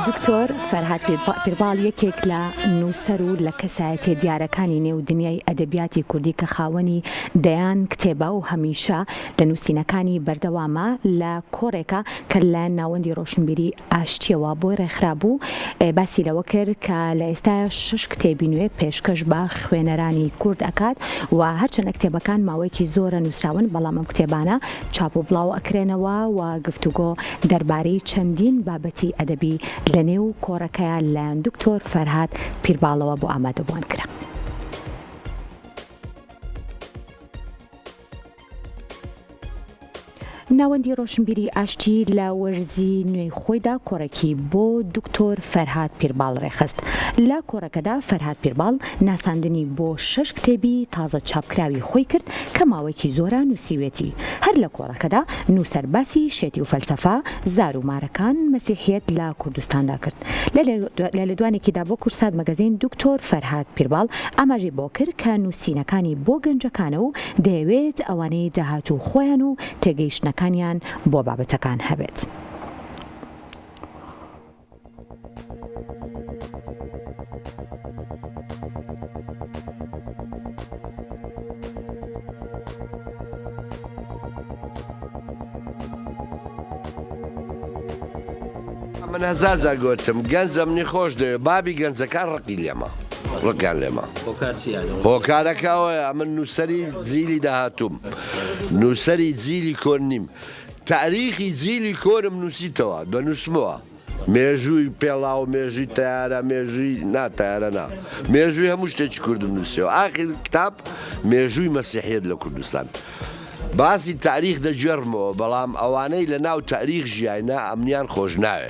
دکتۆر فەرهاد پیرباڵ یەکێک لە نووسەر و لە کەسایەتیە دیارەکانی نێو دنیای ئەدەبیاتی کوردی کە خاوەنی دەیان کتێبە و هەمیشە لە نووسینەکانی بەردەوامە لە کۆڕێکا کە لەلایەن ناوەندی ڕۆشنبیری ئاشتیەوە بۆی ڕێکخرابوو باسی لەوە کرد کە لە ئێستایا شەش کتێبی نوێ پێشکەش بە خوێنەرانی کورد ئەکات و هەرچەندە کتێبەکان ماوەیەکی زۆرە نووسراون بەڵام ئەم کتێبانە چاپ و بڵاو ئەکرێنەوە و گفتوگۆ دەربارەی چەندین بابەتی ئەدەبی لە نێو کۆڕەکەیا لەلایەن دکتۆر فەرهاد پیرباڵەوە بۆ ئامادەبووان کرا. ناوەندی ڕۆشنبیری ئاشتی لە وەرزی نوێی خۆیدا کۆڕێکی بۆ دکتۆر فەرهاد پیرباڵ ڕێکخست. لە کۆڕەکەدا فەرهاد پیرباڵ ناساندنی بۆ شەش کتێبی تازە چاپکراوی خۆی کرد کە ماوەیەکی زۆرە نووسیوێتی. هەر لە کۆڕەکەدا نووسەر باسی شێتی و فەلسەفە، زار و مارەکان، مەسیحیەت لە کوردستاندا کرد. لە لێدوانێکیدا بۆ کوردسات مەگەزین دکتۆر فەرهاد پیرباڵ ئاماژەی بەوە کرد کە نووسینەکانی بۆ گەنجەکانە و دەیەوێت ئەوانەی داهاتوو خۆیان و تێگەیشتنەکانیان بۆ بابەتەکان هەبێت. من هەزار جار گۆتم گەنجە منی خۆش دەوێ بابی گەنجەکان ڕقی لێمە ڕقیان لێمە هۆکارەکە ئەوەیە من نووسەری جیلی داهاتووم نووسەری جیلی کۆن نیم تاریخی جیلی کۆنم نووسیتەوە دەنووسمەوە مێژووی پێڵاو مێژووی تەیارە مێژووی نا تەیارە نا مێژووی هەموو شتێکی کوردم نووسیەوە ئاخر کتاب مێژووی مەسیحیەت لە کوردستان باسی تاریخ دەگێڕمەوە بەڵام ئەوانەی لە ناو تاریخ ژیاینە ئەمنیان خۆش ناوێ.